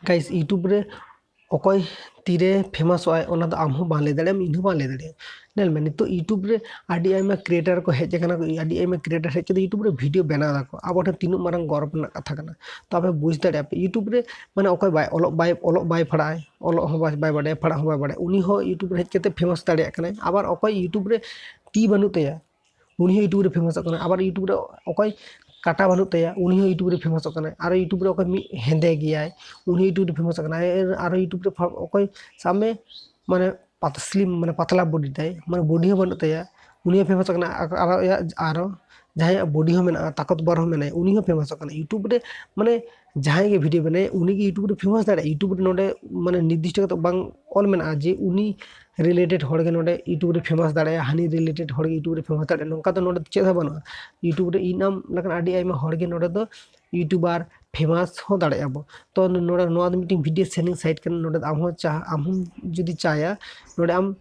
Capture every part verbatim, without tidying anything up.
Guys, YouTube ᱨᱮ ᱚᱠᱚᱭ ᱛᱤᱨᱮ ᱯᱷᱮᱢᱟᱥᱚᱜ ᱟᱭ, ᱚᱱᱟ ᱫᱚ ᱟᱢ ᱦᱚᱸ ᱵᱟᱢ ᱞᱟᱹᱭ ᱫᱟᱲᱮᱭᱟᱜᱼᱟ, ᱤᱧ ᱦᱚᱸ ᱵᱟᱹᱧ ᱞᱟᱹᱭ ᱫᱟᱲᱮᱭᱟᱜᱼᱟ᱾ ᱧᱮᱞ ᱢᱮ, ᱱᱤᱛᱚᱜ YouTube ᱨᱮ ᱟᱹᱰᱤ ᱟᱭᱢᱟ ᱠᱨᱤᱭᱮᱴᱟᱨ ᱠᱚ ᱦᱮᱡ ᱟᱠᱟᱱᱟ, ᱟᱹᱰᱤ ᱟᱭᱢᱟ ᱠᱨᱤᱭᱮᱴᱟᱨ ᱦᱮᱡ ᱠᱟᱛᱮ YouTube ᱨᱮ ᱵᱷᱤᱰᱤᱭᱳ ᱵᱮᱱᱟᱣ ᱫᱟᱠᱚ, ᱟᱵᱚ ᱴᱷᱮᱱ ᱛᱤᱱᱟᱹᱜ ᱢᱟᱨᱟᱝ ᱜᱚᱨᱚᱵᱽ ᱨᱮᱱᱟᱜ ᱠᱟᱛᱷᱟ ᱠᱟᱱᱟ᱾ ᱛᱚ ᱟᱯᱮ ᱵᱩᱡᱽ ᱫᱟᱲᱮᱭᱟᱜᱼᱟ ᱯᱮ, YouTube ᱨᱮ ᱢᱟᱱᱮ ᱚᱠᱚᱭ ᱵᱟᱭ ᱚᱞᱚᱜ, ᱵᱟᱭ ᱚᱞᱚᱜ ᱵᱟᱭ ᱯᱟᱲᱦᱟᱜᱼᱟᱭ, ᱚᱞᱚᱜ ᱦᱚᱸ ᱵᱟᱭ ᱵᱟᱭ ᱵᱟᱰᱟᱭᱟ, ᱯᱟᱲᱦᱟᱜ ᱦᱚᱸ ᱵᱟᱭ ᱵᱟᱰᱟᱭᱟ, ᱩᱱᱤ ᱦᱚᱸ YouTube ᱨᱮ ᱦᱮᱡ ᱠᱟᱛᱮ ᱯᱷᱮᱢᱟᱥ ᱫᱟᱲᱮᱭᱟᱜ ᱠᱟᱱᱟᱭ᱾ ᱟᱵᱟᱨ ᱚᱠᱚᱭ YouTube ᱨᱮ ᱛᱤ ᱵᱟᱹᱱᱩᱜ ᱛᱟᱭᱟ, ᱩᱱᱤ ᱦᱚᱸ YouTube ᱨᱮ ᱯᱷᱮᱢᱟᱥᱚᱜ ᱠᱟᱱᱟᱭ᱾ ᱟᱵᱟᱨ YouTube ᱨᱮ ᱚᱠᱚᱭ ᱠᱟᱴᱟ ᱵᱟᱹᱱᱩᱜ ᱛᱟᱭᱟ, ᱩᱱᱤ ᱦᱚᱸ YouTube ᱨᱮ ᱯᱷᱮᱢᱟᱥᱚᱜ ᱠᱟᱱᱟᱭ᱾ ᱟᱨᱚ YouTube ᱨᱮ ᱚᱠᱚᱭ ᱢᱤᱫ ᱦᱮᱸᱫᱮ ᱜᱮᱭᱟᱭ, ᱩᱱᱤ YouTube ᱨᱮ ᱯᱷᱮᱢᱟᱥᱚᱜ ᱠᱟᱱᱟᱭ᱾ ᱟᱨᱚ YouTube ᱨᱮ ᱯᱷᱟ-, ᱚᱠᱚᱭ ᱥᱟᱵ ᱢᱮ ᱢᱟᱱᱮ ᱯᱟᱛ-, ᱥᱞᱤᱢ, ᱢᱟᱱᱮ ᱯᱟᱛᱞᱟ ᱵᱚᱰᱤ ᱛᱟᱭ, ᱢᱟᱱᱮ ᱵᱚᱰᱤ ᱦᱚᱸ ᱵᱟᱹᱱᱩᱜ ᱛᱟᱭᱟ, ᱩᱱᱤ ᱦᱚᱸ ᱯᱷᱮᱢᱟᱥᱚᱜ ᱠᱟᱱᱟᱭ᱾ ᱟᱨ-, ᱟᱨᱚ ᱭᱟ-, ᱟᱨᱚ ᱡᱟᱦᱟᱸᱭᱟᱜ ᱵᱚᱰᱤ ᱦᱚᱸ ᱢᱮᱱᱟᱜᱼᱟ, ᱛᱟᱠᱚᱛᱵᱚᱨ ᱦᱚᱸ ᱢᱮᱱᱟᱭᱟ, ᱩᱱᱤ ᱦᱚᱸ ᱯᱷᱮᱢᱟᱥᱚᱜ ᱠᱟᱱᱟᱭ᱾ YouTube ᱨᱮ ᱢᱟᱱᱮ ᱡᱟᱦᱟᱸᱭ ᱜᱮ ᱵᱷᱤᱰᱤᱭᱳ ᱵᱮᱱᱟᱣᱟ, ᱩᱱᱤ ᱜᱮ YouTube ᱨᱮ ᱯᱷᱮᱢᱟᱥ ᱫᱟᱲᱮᱭᱟᱜᱼᱟ᱾ YouTube ᱨᱮ ᱱᱚᱰᱮ ᱢᱟᱱᱮ ᱱᱤᱨᱫᱤᱥᱴᱚ ᱠᱟᱛᱮ ᱵᱟᱝ ᱚᱞ ᱢᱮᱱᱟᱜᱼᱟ ᱡᱮ ᱩᱱᱤ ᱨᱤᱞᱮᱴᱮᱰ ᱦᱚᱲ ᱜᱮ ᱱᱚᱰᱮ YouTube ᱨᱮ ᱯᱷᱮᱢᱟᱥ ᱫᱟᱲᱮᱭᱟᱜᱼᱟ, ᱦᱟᱹᱱᱤ ᱨᱤᱞᱮᱴᱮᱰ ᱦᱚᱲ ᱜᱮ YouTube ᱨᱮ ᱯᱷᱮᱢᱟᱥ ᱫᱟᱲᱮᱭᱟᱜᱼᱟ, ᱱᱚᱝᱠᱟ ᱫᱚ ᱱᱚᱰᱮ ᱪᱮᱫ ᱦᱚᱸ ᱵᱟᱹᱱᱩᱜᱼᱟ᱾ YouTube ᱨᱮ ᱤᱧ ᱟᱢ ᱞᱮᱠᱟᱱ ᱟᱹᱰᱤ ᱟᱭᱢᱟ ᱦᱚᱲ ᱜᱮ ᱱᱚᱰᱮ ᱫᱚ ᱤᱭᱩᱴᱩᱵᱟᱨ ᱯᱷᱮᱢᱟᱥ ᱦᱚᱸ ᱫᱟᱲᱮᱭᱟᱜᱼᱟ ᱵᱚ᱾ ᱛᱚ ᱱᱚᱰᱮ ᱱᱚᱣᱟ ᱫᱚ ᱢᱤᱫᱴᱮᱱ ᱵᱷᱤᱰᱤᱭᱳ ᱥᱮᱱᱤᱝ ᱥᱟᱭᱤᱴ ᱠᱟᱱᱟ, ᱱᱚᱰᱮ ᱫᱚ ᱟᱢ ᱦᱚᱸ ᱪᱟᱦ-, ᱟᱢ ᱦᱚᱸ ᱡᱩᱫᱤ ᱪᱟᱭᱟ, ᱱᱚᱰᱮ ᱟᱢ,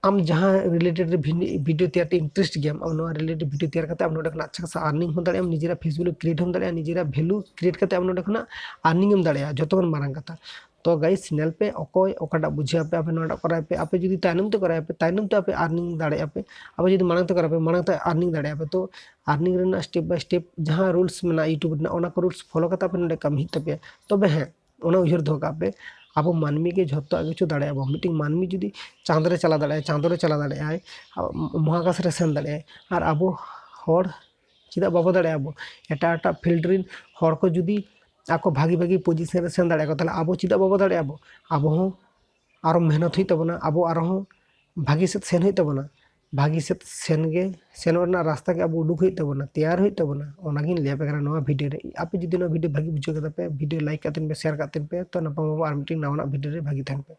ᱟᱢ ᱡᱟᱦᱟᱸ ᱨᱤᱞᱮᱴᱮᱰ ᱨᱮ ᱵᱷᱤᱰᱤ-, ᱵᱷᱤᱰᱤᱭᱳ ᱛᱮᱭᱟᱨ ᱛᱮ ᱤᱱᱴᱟᱨᱮᱥᱴ ᱜᱮᱭᱟᱢ, ᱟᱢ ᱱᱚᱣᱟ ᱨᱤᱞᱮᱴᱮᱰ ᱵᱷᱤᱰᱤᱭᱳ ᱛᱮᱭᱟᱨ ᱠᱟᱛᱮ ᱟᱢ ᱱᱚᱰᱮ ᱠᱷᱚᱱᱟᱜ ᱟᱪᱪᱷᱟ ᱠᱷᱟᱥᱟ ᱟᱨᱱᱤᱝ ᱦᱚᱸ ᱫᱟᱲᱮᱭᱟᱜᱼᱟᱢ, ᱱᱤᱡᱮᱨᱟᱜ ᱯᱷᱮᱥᱵᱩᱠ ᱨᱮ ᱠᱨᱤᱭᱮᱴ ᱦᱚᱸᱢ ᱫᱟᱲᱮᱭᱟᱜᱼᱟ, ᱱᱤᱡᱮᱨᱟᱜ ᱵᱷᱮᱞᱩ ᱠᱨᱤᱭᱮᱴ ᱠᱟᱛᱮ ᱟᱢ ᱱᱚᱰᱮ ᱠᱷᱚᱱᱟᱜ ᱟᱨᱱᱤᱝ ᱮᱢ ᱫᱟᱲᱮᱭᱟᱜᱼᱟ᱾ ᱡᱚᱛᱚ ᱠᱷᱚᱱ ᱢᱟᱨᱟᱝ ᱠᱟᱛᱷᱟ᱾ ᱛᱚ ᱜᱟᱭᱤᱥ, ᱧᱮᱞ ᱯᱮ, ᱚᱠᱚᱭ ᱚᱠᱟᱴᱟᱜ ᱵᱩᱡᱷᱟᱹᱣ ᱟᱯᱮ, ᱟᱯᱮ ᱱᱚᱣᱟᱴᱟᱜ ᱠᱚᱨᱟᱣ ᱯᱮ᱾ ᱟᱯᱮ ᱡᱩᱫᱤ ᱛᱟᱭᱱᱚᱢ ᱛᱮ ᱠᱚᱨᱟᱣ ᱯᱮ, ᱛᱟᱭᱱᱚᱢ ᱛᱮ ᱟᱯᱮ ᱟᱨᱱᱤᱝ ᱫᱟᱲᱮᱭᱟᱜᱼᱟ ᱯᱮ᱾ ᱟᱯᱮ ᱡᱩᱫᱤ ᱢᱟᱲᱟᱝ ᱛᱮ ᱠᱚᱨᱟᱣ ᱯᱮ, ᱢᱟᱲᱟᱝ ᱛᱮ ᱟᱨᱱᱤᱝ ᱫᱟᱲᱮᱭᱟᱜᱼᱟ ᱯᱮ᱾ ᱛᱚ ᱟᱨᱱᱤᱝ ᱨᱮᱱᱟᱜ ᱥᱴᱮᱯ ᱵᱟᱭ ᱥᱴᱮᱯ ᱡᱟᱦᱟᱸ ᱨᱩᱞᱥ ᱢᱮᱱᱟᱜᱼᱟ YouTube ᱨᱮᱱᱟᱜ, ᱚᱱᱟ ᱠᱚ ᱨᱩᱞᱥ ᱯᱷᱚᱞᱳ ᱠᱟᱛᱮ ᱟᱯᱮ ᱱᱚᱰᱮ ᱠᱟᱹᱢᱤ ᱦᱩᱭᱩᱜ ᱛᱟᱯᱮᱭᱟ᱾ ᱛᱚᱵᱮ ᱦᱮᱸ, ᱚᱱᱟ ᱩᱭᱦᱟᱹᱨ ᱫᱚᱦᱚ ᱠᱟᱜ ᱯᱮ, ᱟᱵᱚ ᱢᱟᱹᱱᱢᱤ ᱜᱮ ᱡᱷᱚᱛᱚᱣᱟᱜ ᱠᱤᱪᱷᱩ ᱫᱟᱲᱮᱭᱟᱜᱼᱟ ᱵᱚᱱ᱾ ᱢᱤᱫᱴᱮᱱ ᱢᱟᱹᱱᱢᱤ ᱡᱩᱫᱤ ᱪᱟᱸᱫᱽ ᱨᱮ ᱪᱟᱞᱟᱣ ᱫᱟᱲᱮᱭᱟᱜᱼᱟᱭ, ᱪᱟᱸᱫᱽ ᱨᱮ ᱪᱟᱞᱟᱣ ᱫᱟᱲᱮᱭᱟᱜᱼᱟᱭ, ᱢᱚᱦᱟᱠᱟᱥ ᱨᱮ ᱥᱮᱱ ᱫᱟᱲᱮᱭᱟᱜᱼᱟᱭ, ᱟᱨ ᱟᱵᱚ ᱦᱚᱲ ᱪᱮᱫᱟᱜ ᱵᱟᱵᱚ ᱫᱟᱲᱮᱭᱟᱜᱼᱟ ᱵᱚ? ᱮᱴᱟᱜ ᱮᱴᱟᱜ ᱯᱷᱤᱞᱰ ᱨᱮᱱ ᱦᱚᱲ ᱠᱚ ᱡᱩᱫᱤ ᱟᱠᱚ ᱵᱷᱟᱜᱤ ᱵᱷᱟᱜᱤ ᱯᱚᱡᱤᱥᱚᱱ ᱨᱮ ᱥᱮᱱ ᱫᱟᱲᱮᱭᱟᱜᱼᱟ ᱠᱚ, ᱛᱟᱦᱞᱮ ᱟᱵᱚ ᱪᱮᱫᱟᱜ ᱵᱟᱵᱚ ᱫᱟᱲᱮᱭᱟᱜᱼᱟ ᱵᱚ? ᱟᱵᱚ ᱦᱚᱸ ᱟᱨᱚ ᱢᱮᱦᱱᱚᱛ ᱦᱩᱭᱩᱜ ᱛᱟᱵᱚᱱᱟ, ᱟᱵᱚ ᱟᱨᱦᱚᱸ ᱵᱷᱟᱜᱤ ᱥᱮᱫ ᱥᱮᱱ ᱦᱩᱭᱩᱜ ᱛᱟᱵᱚᱱᱟ᱾ ᱵᱷᱟᱜᱤ ᱥᱮᱫ ᱥᱮᱱ ᱜᱮ, ᱥᱮᱱᱚᱜ ᱨᱮᱱᱟᱜ ᱨᱟᱥᱛᱟ ᱜᱮ ᱟᱵᱚ ᱩᱰᱩᱠ ᱦᱩᱭᱩᱜ ᱛᱟᱵᱚᱱᱟ, ᱛᱮᱭᱟᱨ ᱦᱩᱭᱩᱜ ᱛᱟᱵᱚᱱᱟ᱾ ᱚᱱᱟᱜᱤᱧ ᱞᱟᱹᱭ ᱟᱯᱮ ᱠᱟᱱᱟ ᱱᱚᱣᱟ ᱵᱷᱤᱰᱤᱭᱳ ᱨᱮ᱾ ᱟᱯᱮ ᱡᱩᱫᱤ ᱱᱚᱣᱟ ᱵᱷᱤᱰᱤᱭᱳ ᱵᱷᱟᱜᱤ ᱵᱩᱡᱷᱟᱹᱣ ᱠᱟᱫᱟ ᱯᱮ, ᱵᱷᱤᱰᱤᱭᱳ ᱞᱟᱭᱤᱠ ᱠᱟᱛᱮ ᱯᱮ, ᱥᱮᱭᱟᱨ ᱠᱟᱛᱮ ᱯᱮ, ᱛᱚ ᱱᱟᱯᱟᱢ ᱟᱵᱚ ᱟᱨ ᱢᱤᱫᱴᱮᱱ ᱱᱟᱣᱟᱱᱟᱜ ᱵᱷᱤᱰᱤᱭᱳ ᱨᱮ᱾ ᱵᱷᱟᱜᱤ ᱛᱟᱦᱮᱱ ᱯᱮ᱾